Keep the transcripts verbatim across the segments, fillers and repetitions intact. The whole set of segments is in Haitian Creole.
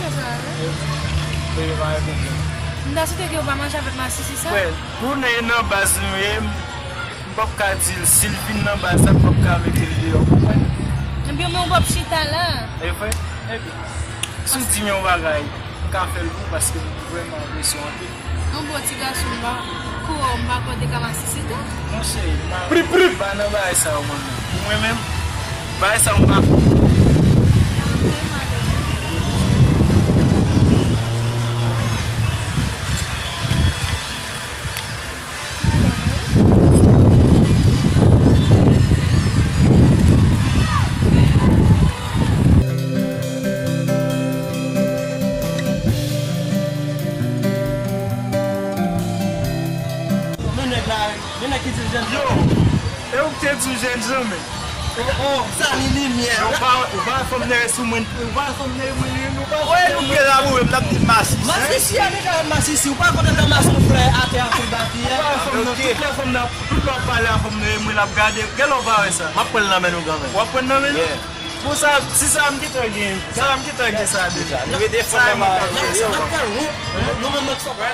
Sa, wi. Yo, yo pa reponn mwen. M ta swete ke yo pa manje avèk masisi sa. Frè, pou nèg nan baz nou ye, m p ap ka di l, si l vin nan baz la, m p ap ka mete l deyò, w konprann? Ebyen, men w p ap chita la. E vre? Ebyen, si w di m yon bagay, m ka fè l pou ou paske m vrèman apresye w anpil. Yon bon ti gason, m pa ko, m pa kwè w te ka masisi tou. Monchè, m pa, m pa nan bagay sa yo, mwen menm. Pou mwen menm, bagay sa yo, m pa. Men nèg la, men nèg ki di l jènjan. Yo, e ou ki te di l jènjan, men. Oh, oh, sa li limyè. Ou pa, ou pa fanm nèg sou mwen, ou pa fanm nèg mwen, ou pa fanm nèg mwen. Wè, nou byen laboure, m t ap di l masisi. Masisi, a deja masisi, ou pa konn antan mas nou flè atè anpil bati, hein? Ou pa fanm nan, tout lè fanm nan, tout lè w ap pale a fanm nèg mwen, l ap gade, gèlè w pa wè sa. M ap pran l nan men nou kanmenm. W ap pran l nan men nou? Yeah. Bon, sa, si sa m gentan gen, sa m gentan gen sa deja. Nou rete fò nan bagay yo. Sa m gentan gen. Nou menm nou t fò pa.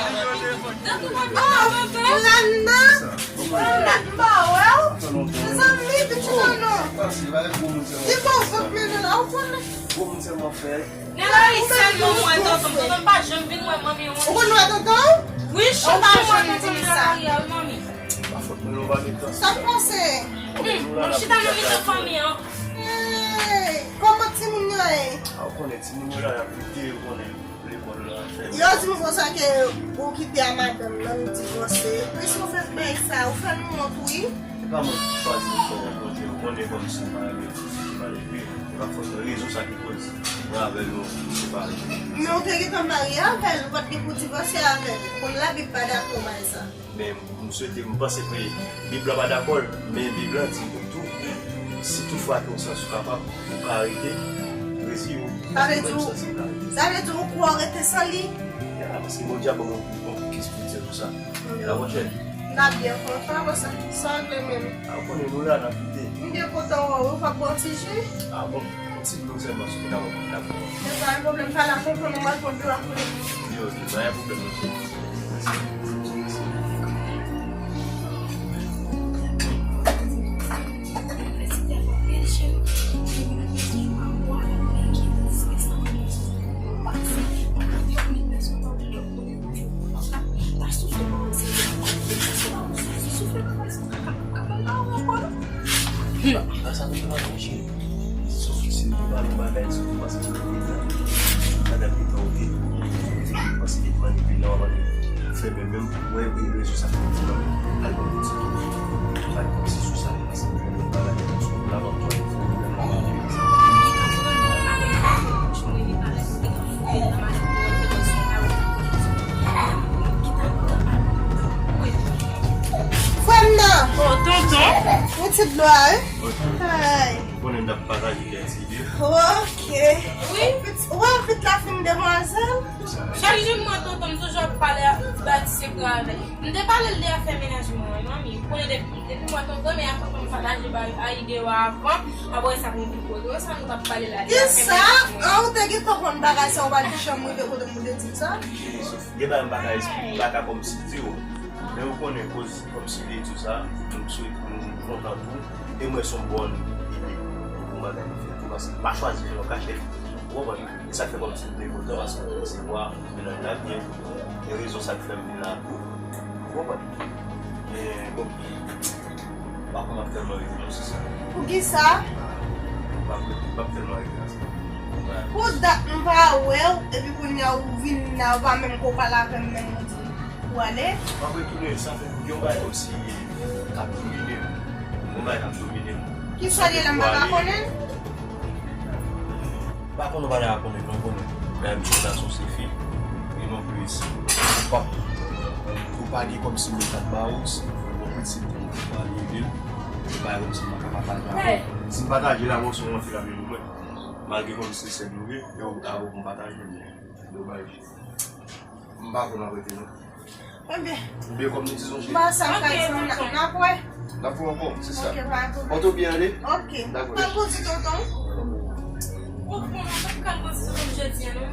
Oh, Lana! Lana, m pa wè w. Mezanmi, pitit an non. Li pa w vant men la, ou konnen. Gwo moun sèlman fè. Nan la ri sèlman mwen, tonton. Tonton pa janm vin wè manmi, wi. Ou konn wè tonton? Wi, chak jou mwen tonton nan la ri a, wi, manmi. Pa fòt mwen, nou pa gen tan. Sa k pase? Hmm, m ap chita nan mitan fanmi an. Hey, kòman timoun yo ye? A, ou konnen timoun yo la, y ap lite, ou konnen lekòl la, fè. Yo di m konsa ke ou kite a madanm nan, nou divòse. Kisa w fè bay sa? Ou fè nou wont, wi. Se pa mwen ki chwazi m fè w rankontre, ou konnen kòmsi m pa renmen fi ki mal epi, e pa fòs rezon sa ki koz mwen avè l nou separe. Men ou te gentan marye avè l, ou pa t gen pou divòse avè l. Kounye a Bib pa dakò bay sa. Men m swete, m panse ke Bib la pa dakò l, men Bib la di nou tou, si toutfwa ke w santi w kapab, ou ka rete, reziye w. Sa vle di w, sa vle di w kwè w rete san li? Ya, paske Bondye a ban mwen yon bon estrikti pou sa. La monchè. N ap byen kontan, bon, sa, sa w vle menm. A, ou konnen nou la, n ap lite. M byen kontan wè w, ou p ap bwè yon ti ji? A, bon, yon ti dlo sèlman, si w te ka ban mwen, n ap bwè. Men pa gen pwoblèm, pa la konprann, ou mwen konn dlo a koule. Yo, ok, pa gen pwoblèm, monchè. Hmm. Sa, sa nou te pale, cheri. Sòf si nou te pale yon bagay, sòf paske nou te la. Madanm li pran oke. Paske li manipile, manipile. Fè men menm, wè, wè, rezon sa fè di manipile. Al ban nou ti tou. Al ban ti sou sa, paske nou te pale sou la ban. Frè m nan. Oh, tonton. Yon ti dlo a, wi. Ay. Konnen n ap pataje kè ti de. Ok. Wi. Ou wè, pitit la fin demwazèl. Chak jou m wè tonton, m toujou ap pale, bay ti sekrè avè l. M te pale l de afè mennaj mwen, wi, manmi. Konnen depi, depi m wè tonton, men a tonton m pataje bay a ide yo avan. Apre sa, pou m vin kote w, sa nou t ap pale la, de afè mennaj mwen. Kisa? An, ou te gentan konn bagay sa, ou pa t janm rive kote m pou te di m sa? Gen bagay m pa ka esplike, m pa ka kòmsi di w. Men ou konnen koz kòmsi li di w sa, m swete nou kontan tou. E mwen se yon bòn ide pou bagay nou fè tou, paske m pa chwazi fè l an kachèt. Ou konprann? E sa k fè kòmsi m te kontan, paske m resevwa mennaj la byen. E rezon sa k fè m vin la tou. Ou konprann? Men, bon, pa konn m ap tèlman rete non, se sa. Poukisa? M ap, m ap tèlman rete ansanm. Pou dat m pa wè w, epi kounye a ou vin la, ou pa menm ko pale avè m, menm ou di ou ale. M ap retounen, sa fè yon bagay kòmsi k ap domine m. Yon bagay k ap domine m. Kisa l ye la, m pa ka konnen? M pa konn ou pa ta konnen, men ou konnen. Menm si w gason se fi. E non plis. Ou pa, ou pa gen kòmsi mwen ka ba ou, si yon pitit pou mwen pa leve l. Se pa kòmsi mwen ka pataje avè w. Si m pataje la, mwen se yon fi la vin mwen. Malgre kòmsi se sè nou ye, yo avè w pou m pataje, men domaj. M pa konn ap rete non. Ebyen. Ebyen, kòm nou di zonje. M pa sa m ka di w, n ap wè. N ap wè ankò, se sa. Ok, pa gen pwoblèm. Pòte w byen ale. Ok. Dakò. Pa koze tonton. Ou konnen, m pa ka koze tonton jodi a, non.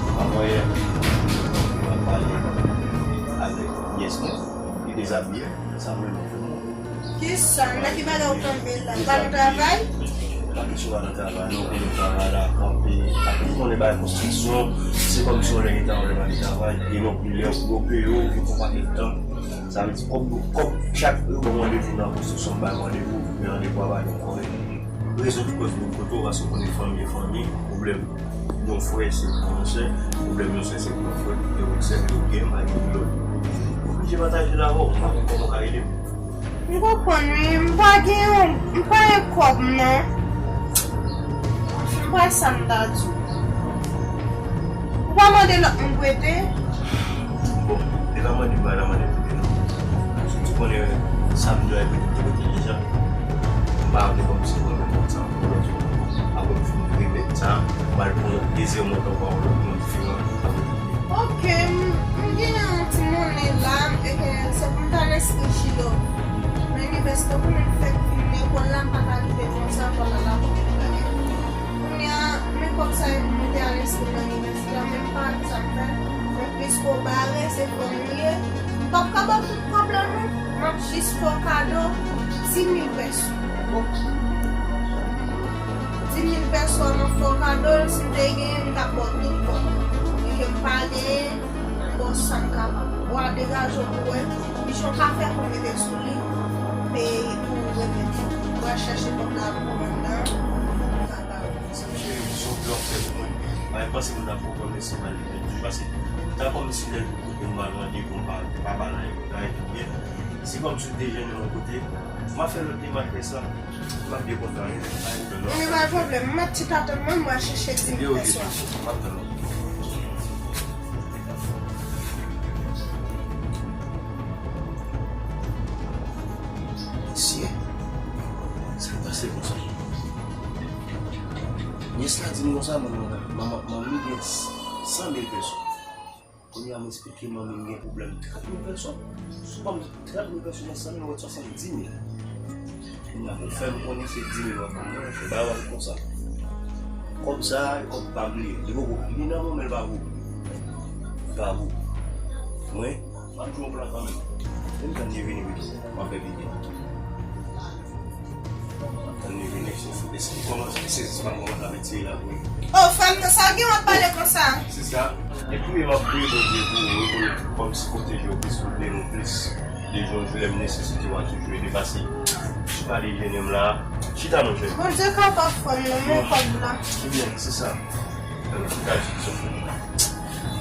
Avan yè, mwen pale avèk pyès mwen, li dezabiye, sa mwen mwen fè mwen. Kisa? Nan ki bagay ou tonbe la? Ou pa nan travay? Pa kesyon pa nan travay, non, konnen travay la kanpe. Apre, ou konnen bagay konstriksyon, se kòmsi yon lè gentan yon lè pa gen travay. E non pli lè yo peye w, yo pran pakèt tan. Sa vle di, kòb, kòb, chak yo ban w randevou nan konstriksyon, bay randevou, men randevou a pa janm kòrèk. Rezon ki kòz moun kote w, paske w konnen fanmi e fanmi, pwoblèm yon frè se pou yon sè, pwoblèm yon sè se pou yon frè, e yon sè, e yon gen, pa gen lòt. Oblije pataje l avè w, m pa konn kòman w ka ede m. M konprann wi, m pa gen yon, m pa gen kòb non. M pa sa m ta di w. Ou pa mande lòt moun prete? Bon, li pa mande, m pa ta mande prete non. Konnen sa m dwe repete deja. M pa vle kòmsi mwen menm konsa ankò lòt jou. Apre m fin repete sa, m al pran yon dezyèm lòt ankò yon lòt moun diferan. Ok, m, m genyen yon ti monnen la, e se pou m ta al enskri Chilo. Men inivèsite, ou konnen m fèk fin lekòl la, m pa ka kite konsa, fò l al aprann bagay. Kounye a, men kòb sa yo pou m te al enskri nan inivèsite a, men m pa wè sa m fè. Men piske w bare, se fanm ou ye. M p ap ka ba w tout kòb la non. M ap jis fè w kado dis mil pèso. Dis mil pèso a, m ap fè w kado l, si m te genyen, m t ap ba w tout kòb. Men ke m pa genyen, m ba w sa m kapab. W a degaje w pou wè, pichon ka fè pou mete sou li, e pou remèt ou. W a chèche kòb la pou mwen nan. Sa cheri, se yon plan w fè pou mwen. Pa gen panse m ta pran kòb nan senk mil, paske ta kòm si lè l pou kote m ba l randevou, m pa, pa ba l anyen pou l ta ekipye. Si kòm si w te jennen yon kote, m a fè lòt demach pès la. M ap byen kontan, wi. Pa gen pwoblèm. Men pa gen pwoblèm. M ap ti atann mwen, m a chèche di m pès la. M ap tann ou. Mesye, sa k pase konsa? Nyès la di m konsa, manman, manman, manmi gen san mil pèso. Kounye a m esplike manmi m gen pwoblèm trant mil pèso. Sou kòm trant mil pèso nan san mil, ou wè swasanndiz mil. Kounye a pou fè m konnen se dis mil w ap ban mwen, se bagay konsa. Kòb sa, kòb pa m li ye. Li poko, li nan men w, men l pa pou ou. Li pa pou ou. Mwen, m ap jwe yon plan kanmenm. Men m tann li vini pito. M ap fè pike. M ap tann li vini, se fou, se kòman, se zis pa m kòmanse avèk ti la pou li. Oh, frè m, nan sa w gen w ap pale konsa? Sista, depi m ap priye Bondye pou ou, pou l kòmsi pwoteje w plis, pou l beni w plis. De jou an jou, lè m nesesite w a toujou ede pase. Chita de jennen m la. Chita non, cheri. Bondye kapab, frè m, nan men kòb la. Ebyen, se sa. Alò, chita, chita.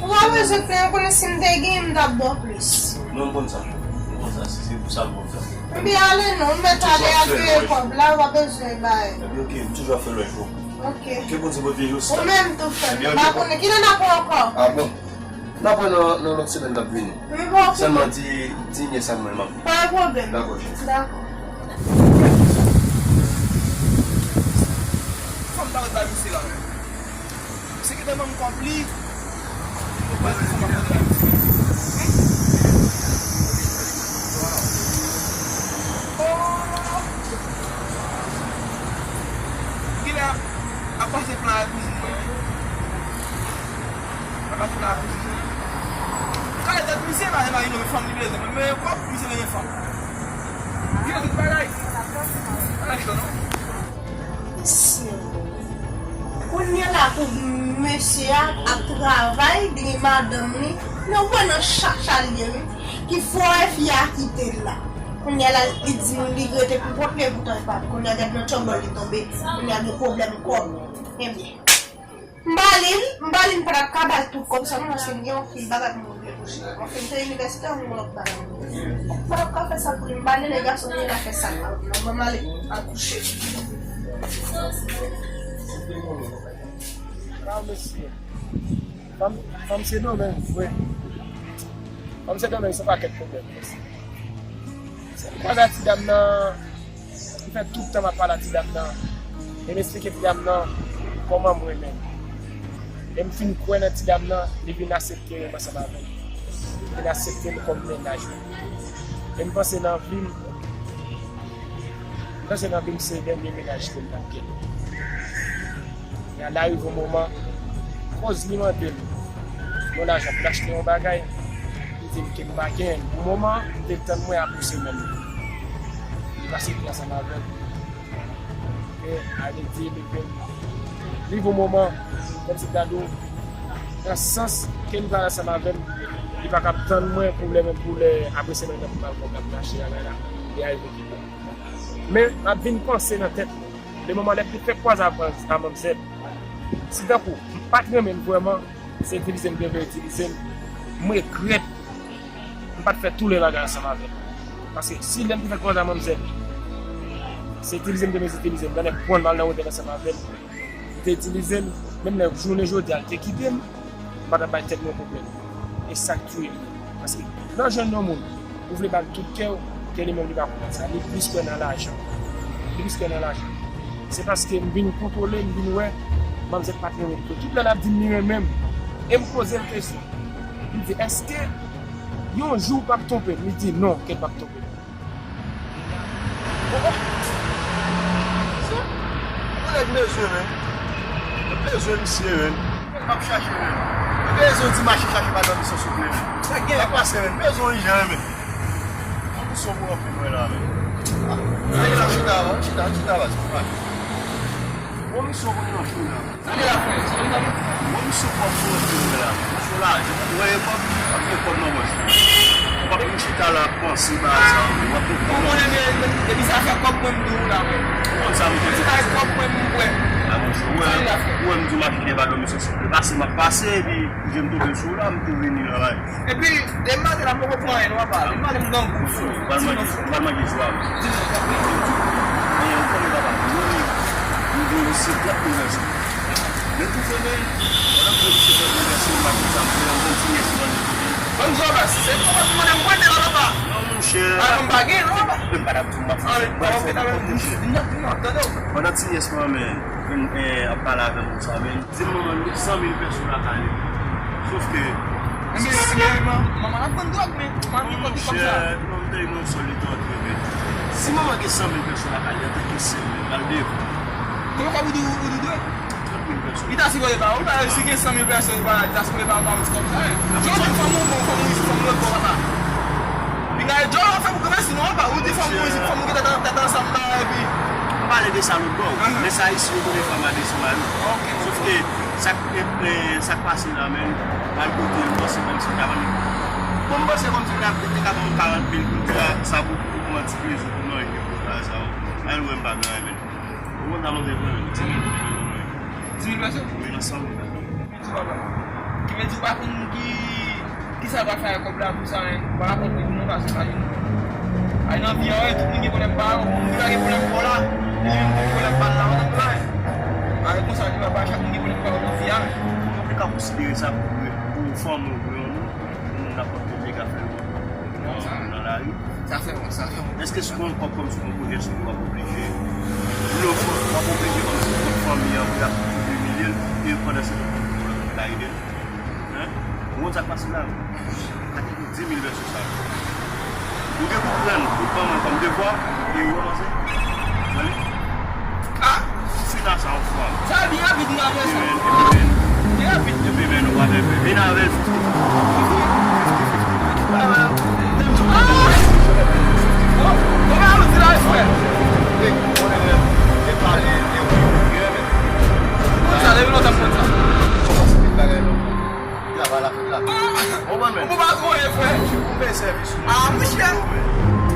Ou pa bezwen plenyen, ou konnen si m te gen, m t ap ba w plis. Non, m konn sa. M konn sa, si se pou sa, m konn sa. Ebyen, ale non, ou mèt ale, al peye kòb la, ou pa bezwen bay. Ebyen, ok, m toujou ap fè lòt jou. Ok. Ke Bondye pwoteje w, sista. Ou menm tou, frè m. Ebyen, ok. M pa konnen. Kilè n ap wè ankò? Ah bon? N ap wè nan, nan lòt semèn k ap vini. Sèlman di, di nyès sa mwen, m ap. Pa gen pwoblèm. Dakò, cheri. Dakò. Fanm pa wè bay misye la menm. Misye gentan ban m kòb li. Mwen pa di fanm ap pote bay misye. Oh! Kilè ap pase plan avèk misye. Apa se la kouzin. Kale tèt misye pa gen mari non, men fanm li bezwen. Men yon kòb, misye bezwen fanm. Li gen tout bagay. Pa nan chita non. Mesye. Kounye a la pou mesye a ap travay, li gen madanm li. Men ou wè nan chacha l ye wi. Ki fò e fi a kite l la. Kounye a la li di nou li rete pou kont li, epoutan e pa. Kounye a gad nan tchòbòl li tonbe. Kounye a gen pwoblèm kòb. Ebyen. M ba li l, m ba li l, m pa t ap ka ba l tout kòb sa non, paske m gen yon pil bagay pou mwen vle kouche. Mwen fin fè inivèsite, yon lòt bagay. M pa t ap ka fè sa pou li, m ba li, lè gason li la fè sa l pa vle. Bon, m ale, al kouche. Waw, mesye. Fanm, fanm Sendomeng vre. Fanm Sendomeng se yon pakèt pwoblèm, mesye. Se m kwaze ak ti dam nan, m fè tout tan m ap pale ak ti dam nan. E m esplike ti dam nan kòman m renmen l. E m fin kwè nan ti dam nan, li vin aksepte renmen ansanm avè m. Li vin aksepte m kòm mennaj li. E m panse nan vi m, m panse nan vi m se dènye mennaj ke m t ap gen. E a la rive yon moman, koz li mande m yon lajan pou l achte yon bagay, li di m ke m pa genyen l. Pou moman, m te tann mwen apre semèn li. Li pase tan ansanm avè m. E a li di, li di, rive yon moman, kòmsi m ta di w, nan sans ke li pral ansanm avè m, li pa kab tann mwen pou lè menm pou lè apre semèn nan pou m al kòb la pou m achte bagay la. Li arive kite m. Men, m ap vin panse nan tèt mwen. Le moman lè m te fèk kwaze ak, ak manmzèl, si tankou m pa t renmen l vrèman, se itilize m te vle itilize m, m regrèt m pa t fè tou lè bagay ansanm avè l. Paske si lè m te fèk kwaze ak manmzèl, se itilize m te vle itilize m, gade pran m al nan wotèl ansanm avè l, li te itilize m, menm lè jounen jodi a li te kite m, m pa t ap bay tèt mwen pwoblèm. E sa k touye m. Paske lè w jwenn yon moun, ou vle ba l tout kè w, Ke li menm li pa konprann sa. Li plis kwè nan lajan. Li plis kwè nan lajan. Se paske m vin kontwole, m vin wè, manmzèl pa t renmen m tou. Tout lè l ap di m li renmen m. E m poze l kesyon. M di, èske yon jou w p ap twonpe m? Li di, non, ke l p ap twonpe m. Oh, oh. Yon nèg bezwen, men. Yo bezwen misye, men. M ap chache, men. Yo bezwen ti mache chache pa nan misyon souple, men. Sa k gen? Sa k pase, men? Bezwen yon jan, men. Yon misyon pou anpil mwen la, men. Ah, sa gen la chita, chita, chita, baz. Yon misyon pou anpil la. Sa gen la, frè? Sa gen la? Yon misyon pou anpil mwen la. Misyon la, wè, e kòb, ap gen kòb nan pòch. W ap vin chita la, ap panse bagay sa, w ap gen kòb. Ou konnen, men, depi sa fè kòb mwen, m di w la, frè. Ou konn sa, m konn. Depi sa fè kòb mwen, m wè. A, monchè, ou wè, ou wè, m di w m ap kite pa dòmi sou sou. Pase, m ap pase, epi je m tonbe sou la, m tou vini la, bay. Epi, depi maten la, m poko pran anyen, non, papa. Depi maten, m grangou. Pral manje, pral manje swa. Di m, di m, di m. Anyen, ou konnen, papa. M vini, m vini, se trant mil vèso. Men tou fè, men, pandan m vini, se trant mil vèso, m pa konn sa m fè, m konn ti yès manje. Ban m di w, papa, si se pou mwen, mwen, m prete la, papa. Non, monchè. A, m pa gen, non, papa. M pa t ap di w, m ap fè. A, men, m pral fè, m ap fè, monchè. Pandan ti yès mwen, men, vin, eh, ap pale avè m konsa, men. Di m manman l gen san mil pèso lakay li. Sof ke... Ebyen, ebyen, man-, manman l ap vann dwòg, men manman l gen kòb li kòb sa. Monchè, non, m te yon sòl li te antre, men si manman gen san mil pèso lakay li, antanke sè m, men, l al devan. Konbyen kòb ou di, ou di dwe? Trant mil pèso. Li ta sipoze ba ou, li ta, si gen san mil pèso, li ta sipoze ba ou ti kòb sa, wi. Jodi, fanm ou bon, fanm ou isit, fanm lòt bò, papa. Pinga e djòl w ap fè pou granmesi non, papa. Ou di fanm ou isit, fanm ou gen tèt, tèt ansanm la, epi... M pale de sa lòt bò, men sa isi, yo konnen fanm a desanm a yo. Sof ke sa k, e, e, sa k pase la, men, mal kote l, panse kòmsi ta vann. Bon, m panse kòmsi l ap te ka ban m karant mil pou m di la, sa pou, pou pran ti plezi pou manje, pou bagay sa yo. Al wè m pa gen anyen, men. Ou konn sa manzè pran, men, di mil pou mwen. Di mil pèso? Wi, nan san mil pèso. Ki vle di w pa konn ki, ki sa l pral fè ak kòb la pou sa, men. Ou pa rapòte li pou nou, paske sa vin. Ay, nan vi a, wi, tout moun gen pwoblèm pa yo. Moun ki pa gen pwoblèm pa w la, li menm ki gen pwoblèm pa l la, ou konn sa, men. A, e konsa li va ba chak moun gen pwoblèm pa yo nan vi a, men. Ou ka konsidere sa pou, pou fanmi w, pou yon moun, pou moun nan pòt kote ka fè l nan, nan lari. Sa fè wont, sa fè wont. Èske si w gen yon kòb kòmsi yon pwojè sou li, w ap oblije, w ap oblije kòmsi tout fanmi an pou y ap toujou imilye l, e pandan se tan pou l ka ede l? Hein? Ou konn sa k pase la? Gade pou di mil vèso sa. Ou gen pou pran l, ou ban mwen kòm devwa, e ou ranmase. Mwen li. Ah! Fini sa yon fwa. Sa byen rapid, m ap fè sa. Byen rapid. Epi men nou pa fè fè. Vin avè l. Ah! Bon, bon, ba nou di la, frè. Ey, konnen mwen te pale de wi, wi, wi, men. Konn sa, depi lontan m konn sa. Kòmanse vin bagay non. Travay la fèt la. Ou konprann, men? Ou pa twò ye, frè. Ou peye sèvis ou. Ah, monchè.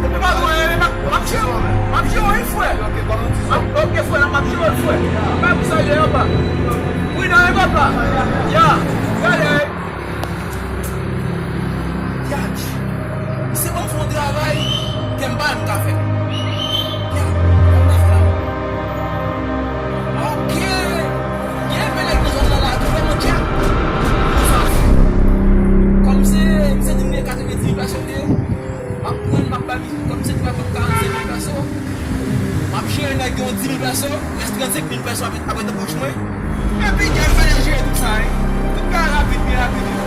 Ou pa twò ye, men m ap, m ap jere w, m ap jere w, wi, frè. Ok, kòman ti sou? Ok, frè, m ap jere w, frè. Bay pou sa ye anba. Pridan, wi, papa. Ya, gade. Yach. Misye ban m fè yon travay ke m pa menm ka fè. Ya, kòman m ta fè la? Ok. Gen yon nèg nan zòn nan la ki vrèman djab. Konsa. Kòm se, misye di m gen katrevendiz mil pèso li ye, m ap pran l, m ap ba l, kòm se di m ap karannsenk mil pèso, m ap jere nèg yo dis mil pèso, rès trannsenk mil pèso ap, ap rete nan pòch mwen. Epi, gen fè jere tout sa, wi. Tout bagay rapid, byen rapid, wi.